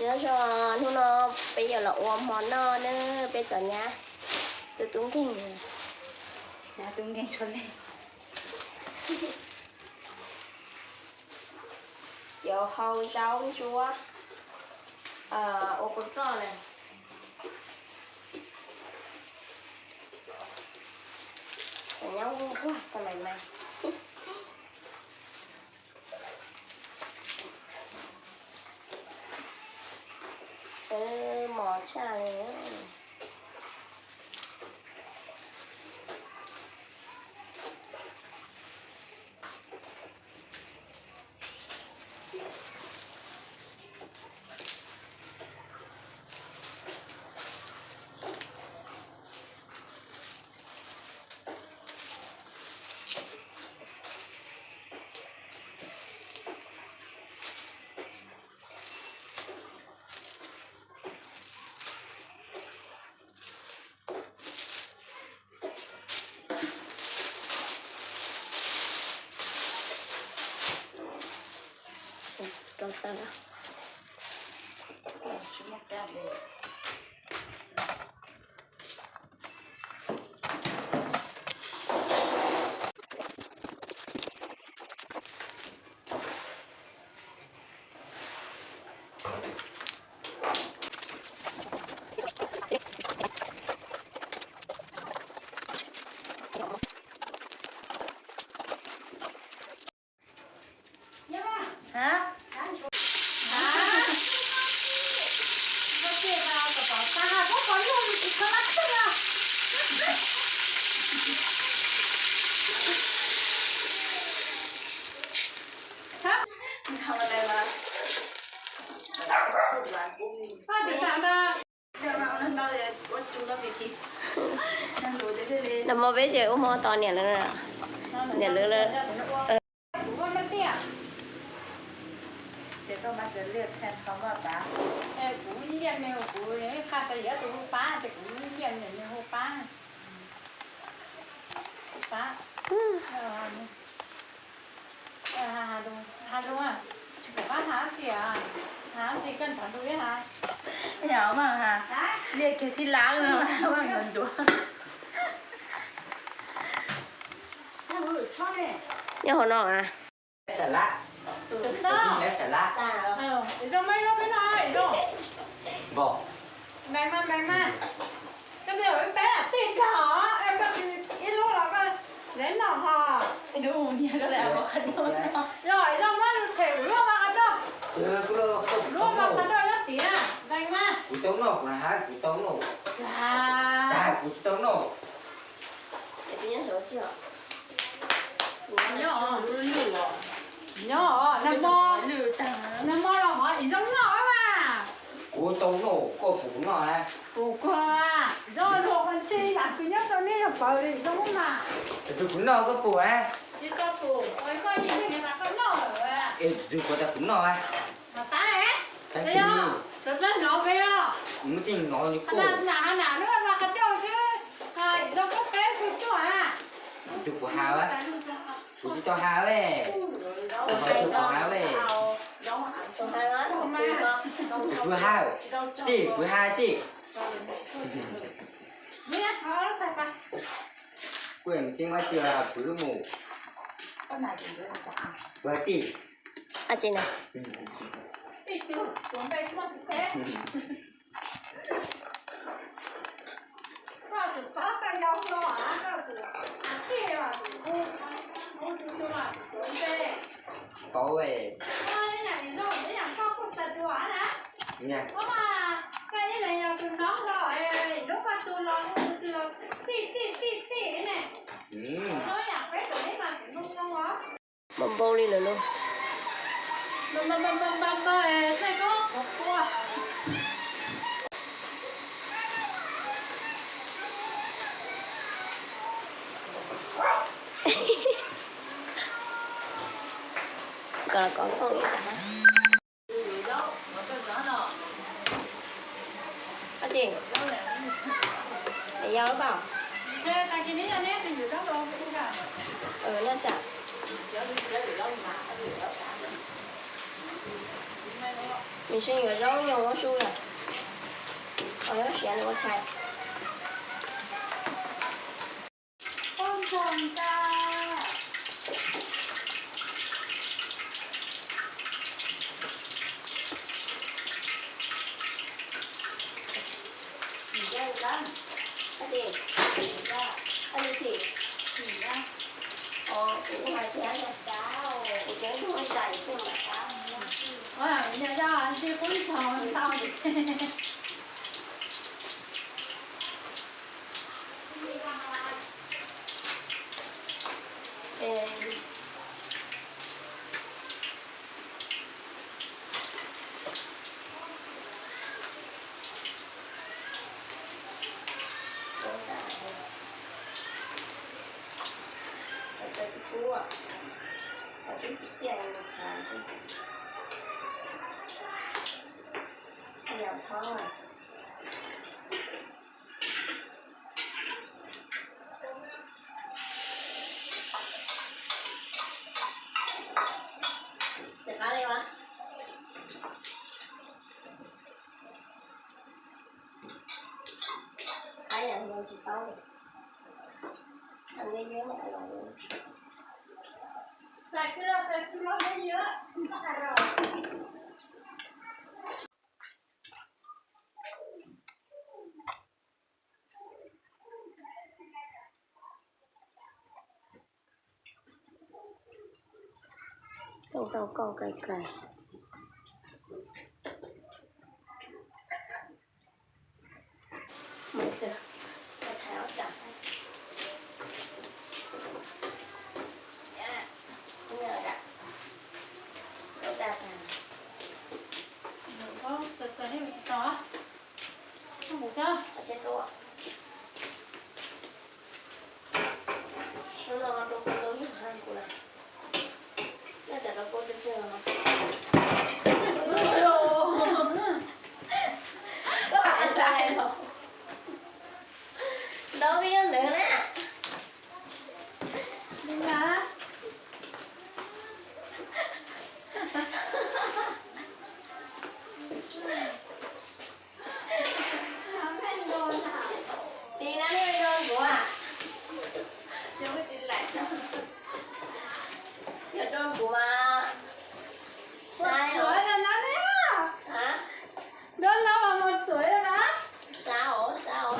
Nyob zoo, hnub no peb yuav los ua hmo noj na, peb cov nyab tub tub nkeeg. Nyab tub nkeeg tshua li. Yuav hau zaub ntsuab ua kua roj na. Cov nyab nquag nquag xa mais mais. Mos tshaj li. Rau tawm. Nag hmo peb tseem ua hmo tos niam lawv, niam lawv. Nyob hauv no a. Kuv tau noj, kuv hais kuv tau noj. Kuv tsis tau noj. Nyob, nag hmo, nag hmo los hov ib zoo noj mas. Kuv tau noj, koj puas noj na? Kuv koj zoo luag ua ntse yam kuv nyob rau nej yog pawg li zoo mas. Tus kuv noj koj puas na? Tsis tau puas, koj yeej niag tas koj noj lawm. Es tus kuv tas kuv noj a. Mas tab, sawv dlawg hnov peb os. Muaj tseeb hnov li koj. Nam nam lub mas qhov rau xwb, ib zoo koj peb xwb tuaj a. Tus kuv has a, kuv tsis tau has le. Kuv tsis tau has le. Tus kuv has, tej kuv has tej. Kuv tseeb mas cia kuv lub mus. Kuv has tej. Tau, npau npau li lawm lauj. Kom los kov kooj ib tag. Ab tsi, yau lub pam. Noj tsam. Nws seem yuav zoo yog ua su yom, ho yuav siav nws ua tshais. Tau tau kauj kai kai. Koj hais ntawd los? Ntaub twb nyob ntawd na. Tiv no nej nrog kuv, yog nrog kuv mas saib os. Sab os, sab os.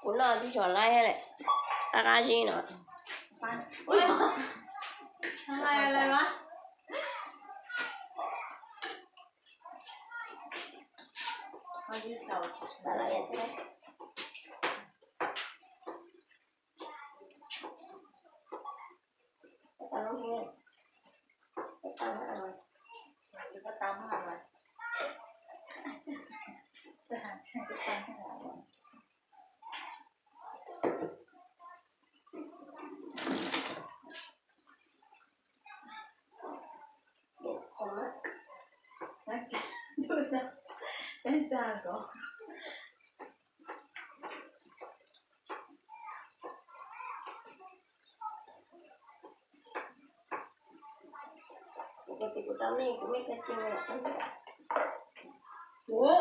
Kuv noj tib tshua laib lawm, qab qab zib no. Kuv tau nej, kuv mej kag tsi ua.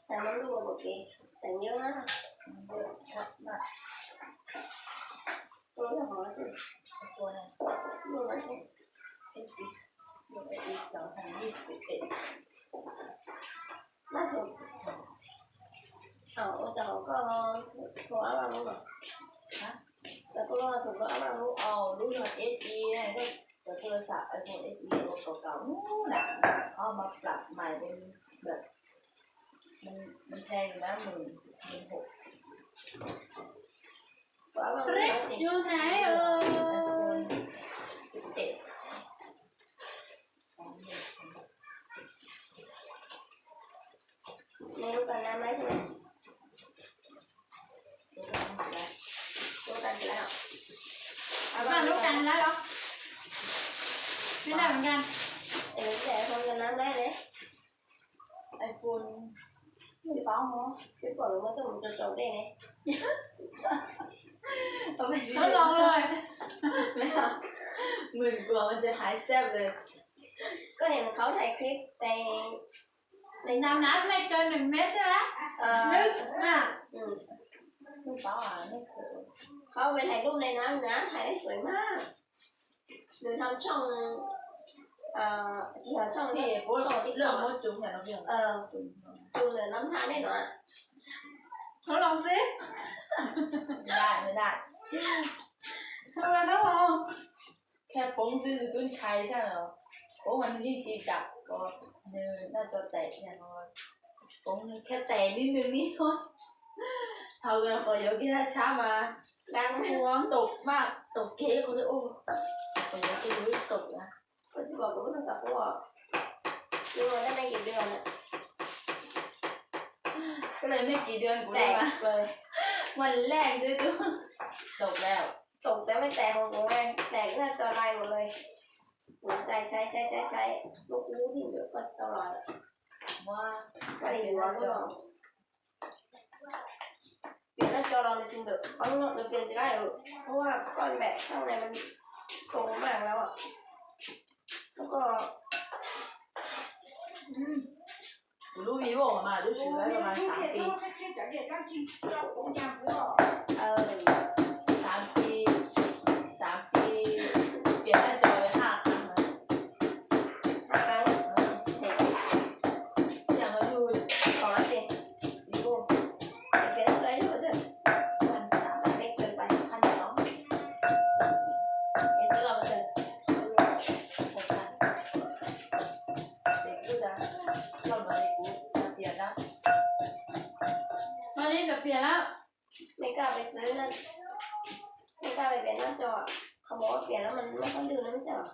Xav no lub ua ua ke, xav nyob na. Ua lub hov xwb. Ua na. Ua na xwb. Ua na xwb. Mas ua cas hauv koj los tus ab loj lub los? Cas koj lub tus koj ab loj lub, lub yog S E, cov tus xav iPhone S E ua kaum kaum hnub na, ho mas plam mais li lawm, man thee na mười, mười hộp. Tus ab loj lub Rep xim, Yu Nai ơi. Xim tệ. Nws lub kas nab lab xwb. Lub kas nab lab os. Ab lub kas nab lab los? Thế nào ngan? Ê, cái này iPhone kas nab lab ne. iPhone, twb paub hos, twb pom lawv muab tuaj mus rau tsaus dej ne. Sab los lawm. Mười của mình sẽ hái sếp rồi. Koj niam qhaub hais clip tes. Nws nab nab nej kawg nws meb xwb na. Nws na. Qhaub ves hais lub ne nab nab hais sui mag. Nws hauv tshooj, tsis hauv tshooj, tshooj TikTok, tshooj lawm nab nab nej no. Thov los xwb. Thov los, thov los. Khab poob xwb nws twb ntshai sab no. Poob mas nws yeej tsis dam, nws noj tso tes no. Poob khab tes li nws li. Thaum no qhov yuav kiag thaj tsam mas dab kuav tau mas tau kev qhov, qhov yuav kiag yus tau na. Koj tsis pom kuv lub xov tooj, kuv ua dab neeg kis dua na. Koj lub neeg kis dua kuv li mas muaj leej twb tub. Tau lawm, tau lawm, tes hauv kuv, tes kuv tso lais mus lawm. Kuv txais tshais tshais tshais tshais lub kub thib ntawd koj tsis tau los. Koj li yuav lub no. Piam noj tso los nws tsis ntawm qhov no, nws piam tsis laib, ua koj npam thaj no mas tau mas lawm. Koj, kuv lub Vivo mas lub swv lawm mas xav ti, xav ti, xav ti, piam noj tso haj qhov no. Mas li tau piam lawm. Nej koj pes xwb, nej koj pes piam noj tso, qhov muab piam no mas muaj qhov lwj no xwb.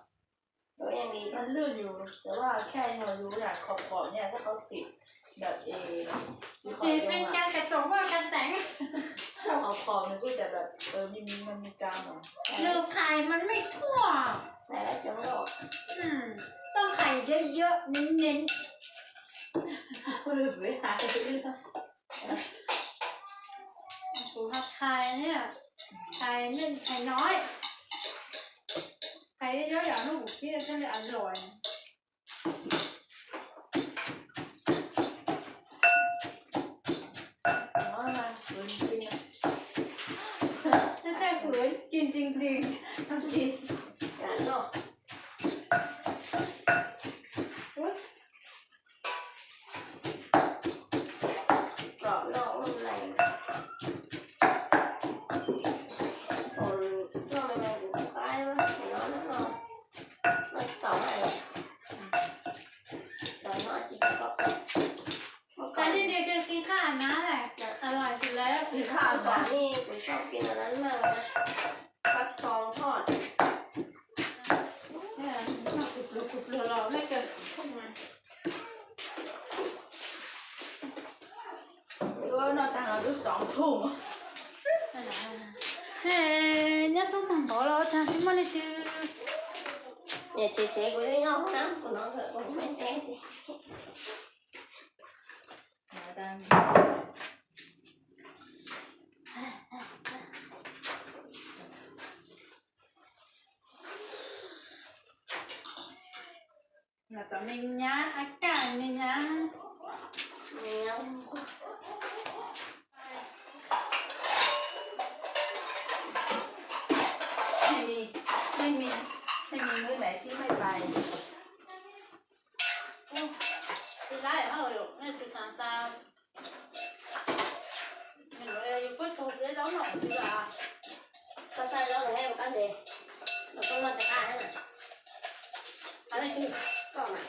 Mas lwj yus,แต่ว่าแค่ yog yus yam khov khov ne, tab qhov tim ntawm es, tim pes kas tas tsoom huaj kas teev, khov khov nws kuj tas ntawm me me me kas no. Nws qhais mas mej thuaj, txoj qhais yawm yawm neev neev. Kuv qhais, qhais mej qhais no, qhais yawm yawm no kuv kib thiaj li a lais. Txaij fwv kis ntxees ntxees, kis. Kom noj ua lais, noj me me kuv qab no, noj tsis taus, noj tsis taus. Kav liam tias kiv qhab av nab, a lais xwb lawm. Kiv qhab av nab, kuv tshaj kiv no na, pab tso thoj. Qhov los txog tsis muaj leej twg. Niam tsev tsev kuv yeej nyob hauv na, kuv no kuv me ntej tsev. Los tom me nyab, ab kaj me nyab. Tus lab hauj yus nej tus xav tas. Yus puab tsaug xwb zaub no tus a. Koj saib zaub no ua qab ntes, los koj noj cov qab na. Qab leej twg? Koj mas.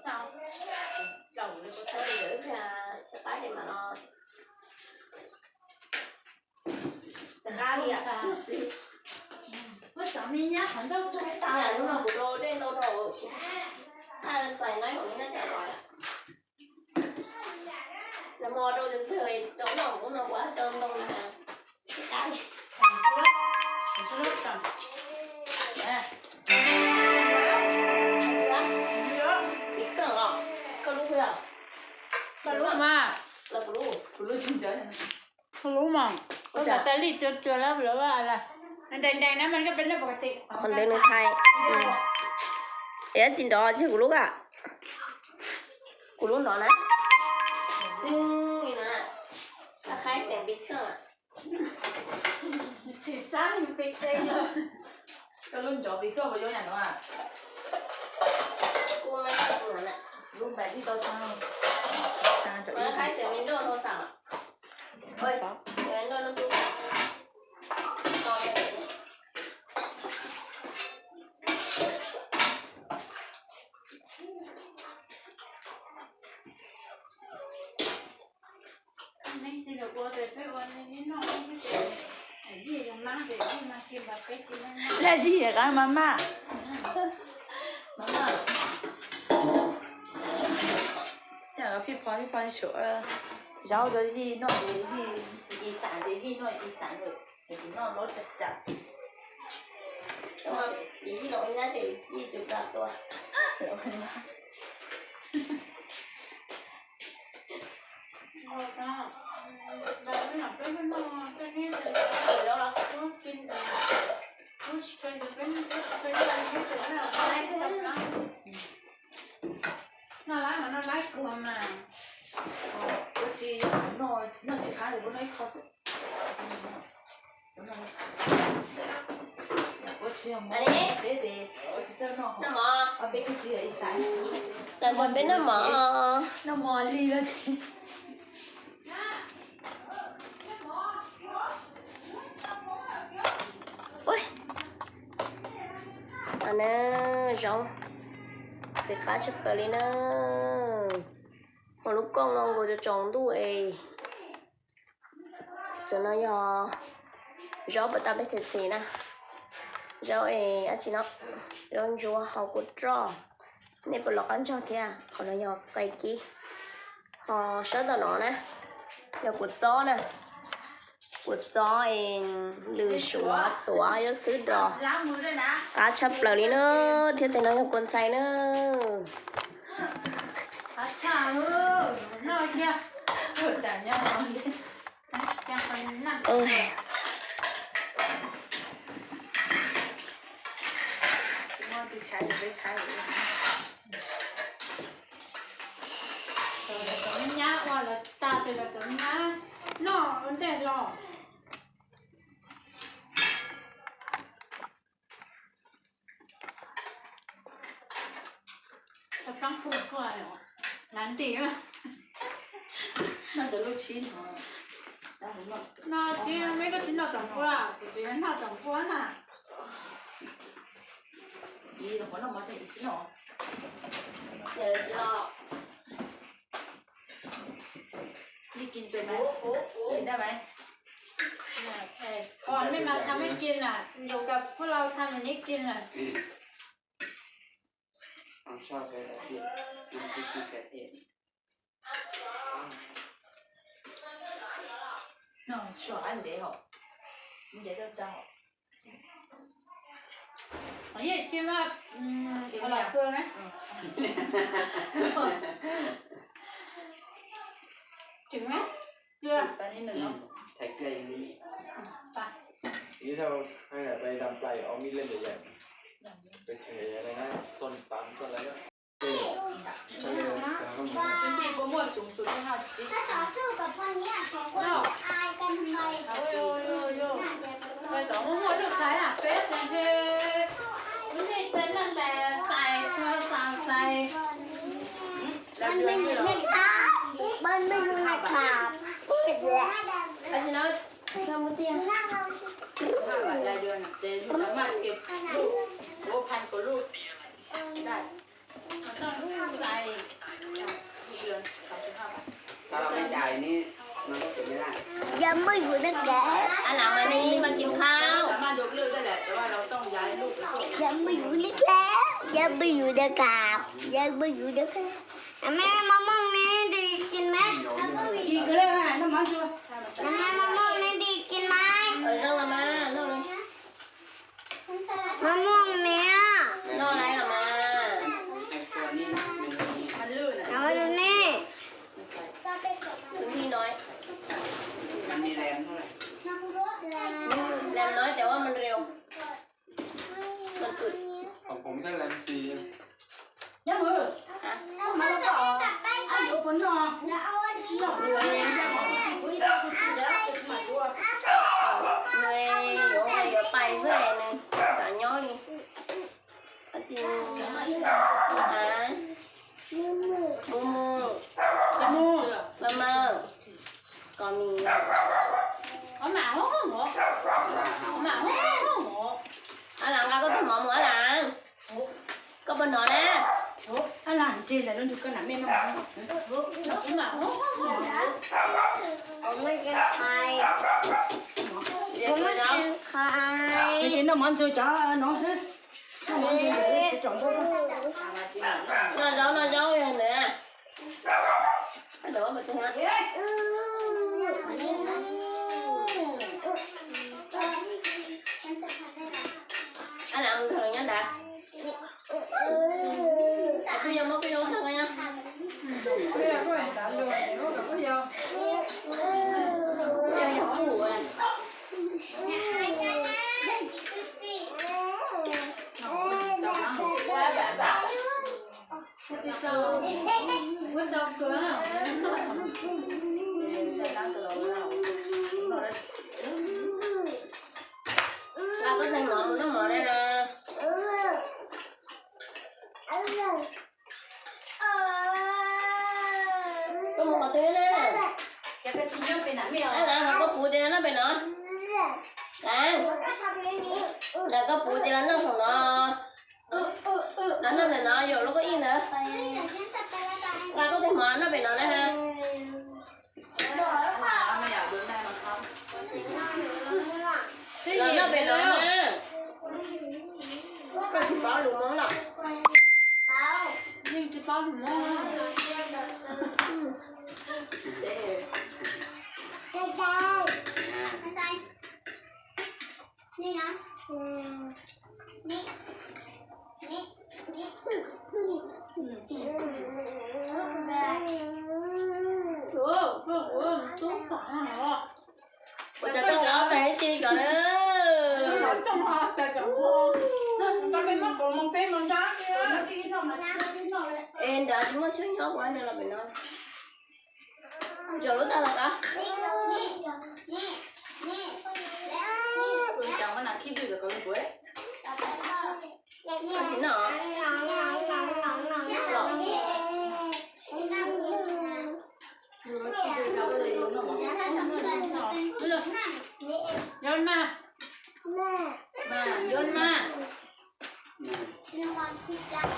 Xav zaum li kuv txhawb li ntawd, cov qab ces mam los. Cov qab li a. Muab cov me nyab qhov ncauj tso tas. Lub no kuv rau dej ntau dhau, xais nab hauv li na cas los. Nag hmo rau cov ntxawg tsis tau noj, hnub no kuv rau ntau na. Qab li. Ib kawg os, koj lub xwb. Koj lub mas. Los kuv lub. Kuv lub tsis ncav. Kuv lub mas. Koj tas li cuag cuag lab lab. Ntees ntees na mas koj peb noj pov ka ti. Qhov ntawd nws thaij. Es tsis nrov tsis kuv lub a. Kuv lub nrov na. Tsis xav pis kheej. Koj lub nrov pis kheej puas yuav yam no a? Lub npaim tib tau tag. Qhaib xeem me nroj no xav. Laj yij qab maj maj. Phij pho phij pho zaub rau yij noj, yij ib xav ces yij noj ib xav lawm, es kuv noj loj cas cas. Yij los ib nyab ces yij tsum tua. Noj lab mas noj lab kuag mas. Kuv tsis noj, noj tsis qab li, kuv noj ib qho xwb. Peb tsis txawj noj, peb tsis yog ib xav. Peb noj mov, noj mov li lawm. Ua na, zaub txiv qab tshaj plaws li na. Ua lub kooj no nkaus tsaus ntuj es. Cov no yog zaub puas tau peb txhia txhia na. Zaub es dab tsi no, zaub ntsuab hau kua roj. Nej puas los qab ntsaug thiab? Qhov no yog qe kib. Ho sab tom no na, yog kua txob na. Kua txob es lwm suav tuav yuav xwb rau. Qab tshaj plaws li na, thiab tes no yog kua ntxhais na. Nyab ua lawv tas tes los cov nyab noj ua ntej los. Tau plaub pua txhua, lav ntim. No tsis, meb koj tsis noj txaus npua, kuv tseem noj txaus npua na. Ua, mej mas tha mej kiag na, yus kom pub lau tha mas neb kiag na. Noj suav qab ntev hos, ntev rau rau. Yeej tsis mas, ua los kawg na. Tseem na, thaiv kiag. Ib thaj, hai ngày bay đầm play ở Mỹ Linh vậy. Bình thường vậy này nó tuần tám tuần lễ đó. Cái gì có mua súng súng cho hao chứ. Nó xỏ xương của con nhé, không có ai cân mày. Ôi, ôi, ôi, ôi. Rồi cháu mua mua được cái à, Tết này thế. Bún thịt bênนั่นแหละ ใส่ โทรศัพท์ ใส่ Bên mình là Thảo. Anh nói, sao mua tiền? Hai vài giai đoạn để dù cho mà kịp đủ bốn phần của Lu. Đây. Taoไม่จ่ายนี่ มันก็เก็บไม่ได้ ยังไม่อยู่ในแกะ อันหลังมานี่มากินข้าว ยังไม่อยู่ในแกะ ยังไม่อยู่ในกาบ ยังไม่อยู่ในกาบ แม่มะม่วงนี้ดีกินไหม กินก็ได้ น้ำมันชัวร์ แม่มะม่วงนี้ดีกินไหม เออ นั่งละมา นั่งเลย มะม่วงเนี้ย นอกไรหรอมา มันลื่นอะ เอาไว้ดูนี่ ไม่ใช่ พื้นที่น้อย มันมีแรมเท่าไหร่ แรมน้อยแต่ว่ามันเร็ว มันอึด ของผมแค่แรมสี่ Nhớ hử? Hả? Nó mà nó có ăn đủ con no. Nó ăn người ăn. Người yuav, người yuav pais xwb nws xav nyob li. Ua tsis hais. Mus mus. Mus mus. Mas mas. Kom mis. Mas mas. Ab Las, nqa koj tus mov mus Ab Las. Koj puas hnov na? Ab Las, ntshe ntawm no nrug koj nam mej noj mov. Noj mov ntxuag cov no. Noj zaub, noj zaub ntawd. Ab Las, mus nrog lawv nyob nrad. Kuv yog muab kuv yog ua tag koj nyob. Kuv yog yog kuv ua. Koj tseem hnov mus noj mov na. Koj mus qhov twg na? Ab Las, koj puv ces los noj pem no. Ab Las, koj puv ces los noj saum no. Los noj ntawm no, yuav lub kou ib ntawd. Nqa koj tus mov noj pem no na ha. Los noj pem no na. Koj tsis paub lus Hmoob los? Yeej tsis paub lus Hmoob. Ua cas koj hlub tag ib tsi ko na. Es nrad tsis muaj tshuaj nyob ua no los pem no. Zaum lub tag los kav. Tsis noj. Yol mas, yol mas. Yol mas, yol mas.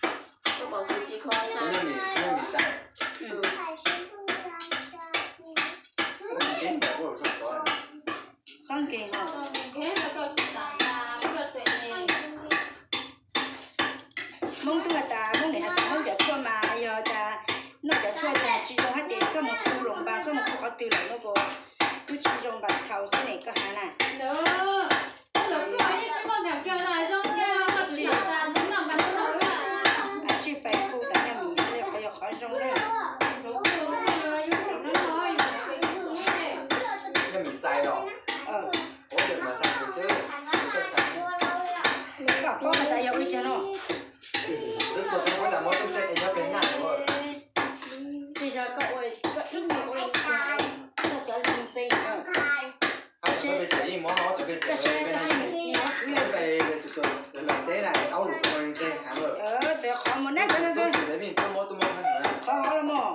Xob nkeeg os. Hmoob twb has tas, Hmoob niam has tas Hmoob cov tshuaj mas yog tas noj cov tshuaj tas tsis zoo hab ces xob mus khu los npas, xob mus khu qhov twg lawm no kuj tsis zoo npas thaum xwb ne koj has na. Tsij pais khu tas nyob mis qhov yog qhov zoo na. Nyob mis xais los? Koj paub has tas yog ua li cas no? Twb tuag tau muab tas muab tub xeeb es nyob pem naj. Twb yog koj ua, koj ib nyuag ua li cas, koj cov zoo ntse. Koj saib, koj saib, koj saib, teb na, aub lus ua ntse heev lawm. Txawm qhov mus nab, qhov hov los mog.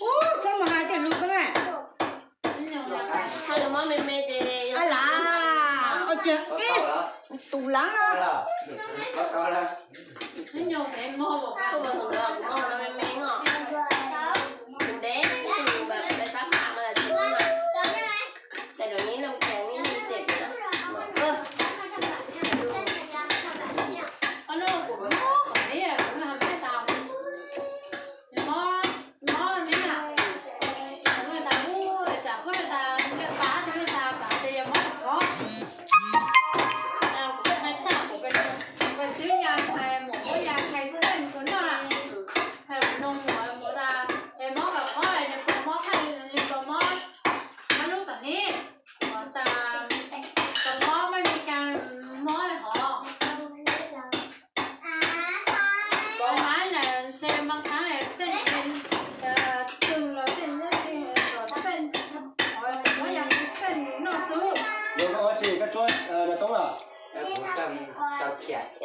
Ub, txhob mus hais tej lus ko na. Ab las, tus lav no.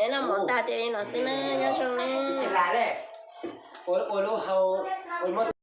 Noj mov tag tias li no xwb na, nyob zoo na. ua lub hau, ua lub